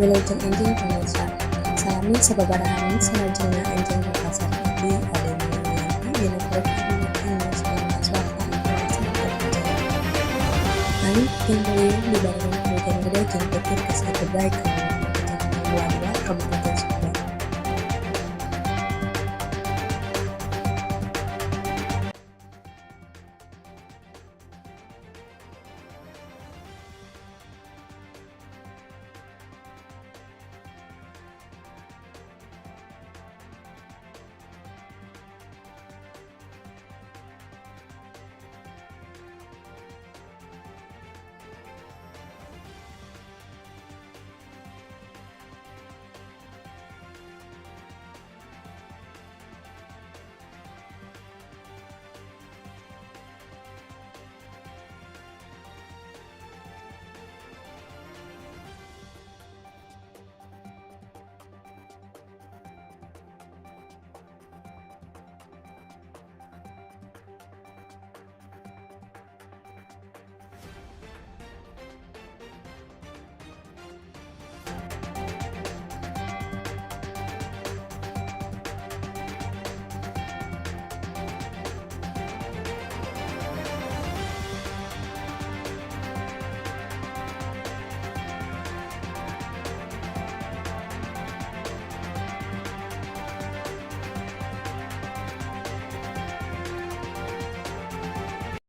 Wilujeng enjing pamirsa. Salami sababaraha menit salajengna anjeun bakal sareng abdi, Ade Widianti, dina program Breaking News nangabahas warta informasi terpercaya. Angin puting beliung dibarengan hujan gede jeung petir geus ngagebrag ka Kecamatan Buahdua, Kabupaten.